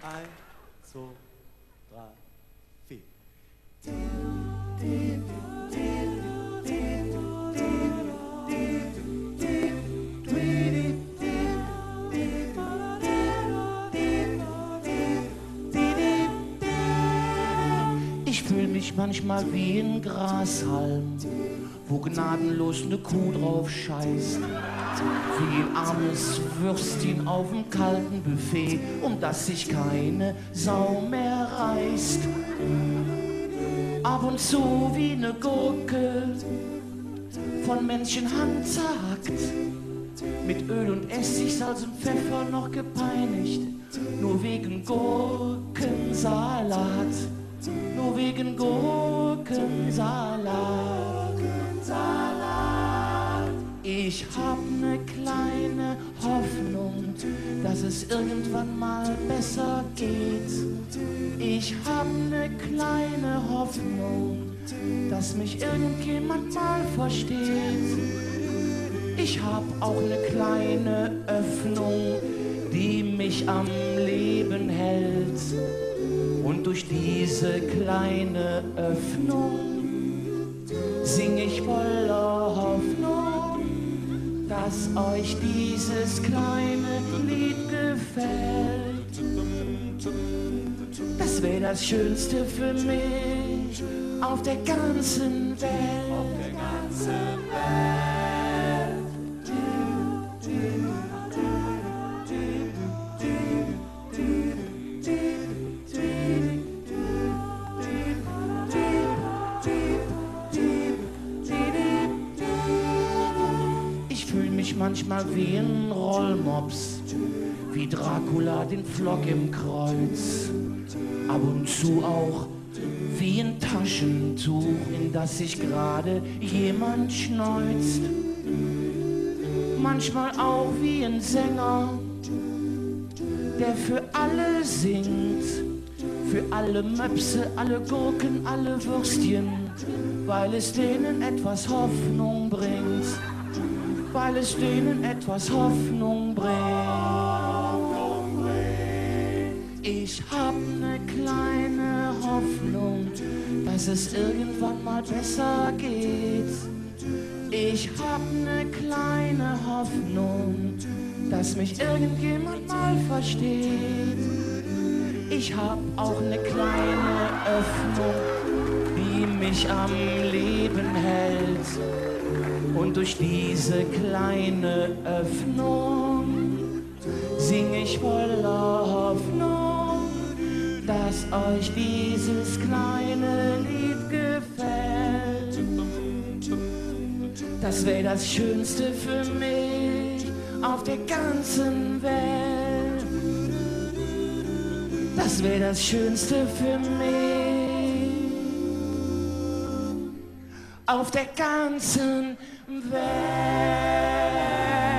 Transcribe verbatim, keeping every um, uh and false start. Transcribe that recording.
Eins, zwei, drei, vier. Ich fühl mich manchmal wie en Grashalm, wo gnadenlos ne Kuh drauf scheißt. Wie ein armes Würstchen auf dem kalten Buffet, um das sich keine Sau mehr reißt. Ab und zu wie ne Gurke, von Menschenhand zerhackt, mit Öl und Essig, Salz und Pfeffer noch gepeinigt. Nur wegen Gurkensalat, nur wegen Gurkensalat. Ich hab ne kleine Hoffnung, dass es irgendwann mal besser geht. Ich hab ne kleine Hoffnung, dass mich irgendjemand mal versteht. Ich hab auch ne kleine Öffnung, die mich am Leben hält. Und durch diese kleine Öffnung sing ich voller Hoffnung, dass euch dieses kleine Lied gefällt. Das wär das Schönste für mich auf der ganzen Welt. Ich fühl mich manchmal wie en Rollmops, wie Dracula den Pflock im Kreuz. Ab und zu auch wie en Taschentuch, in das sich gerade jemand schneuzt. Manchmal auch wie en Sänger, der für alle singt, für alle Möpse, alle Gurken, alle Würstchen, weil es denen etwas Hoffnung bringt, weil es denen etwas Hoffnung bringt. Ich hab ne kleine Hoffnung, dass es irgendwann mal besser geht. Ich hab ne kleine Hoffnung, dass mich irgendjemand mal versteht. Ich hab auch ne kleine Öffnung, die mich am Leben hält. Und durch diese kleine Öffnung sing ich voller Hoffnung, dass euch dieses kleine Lied gefällt. Das wär das Schönste für mich auf der ganzen Welt. Das wär das Schönste für mich auf der ganzen Welt.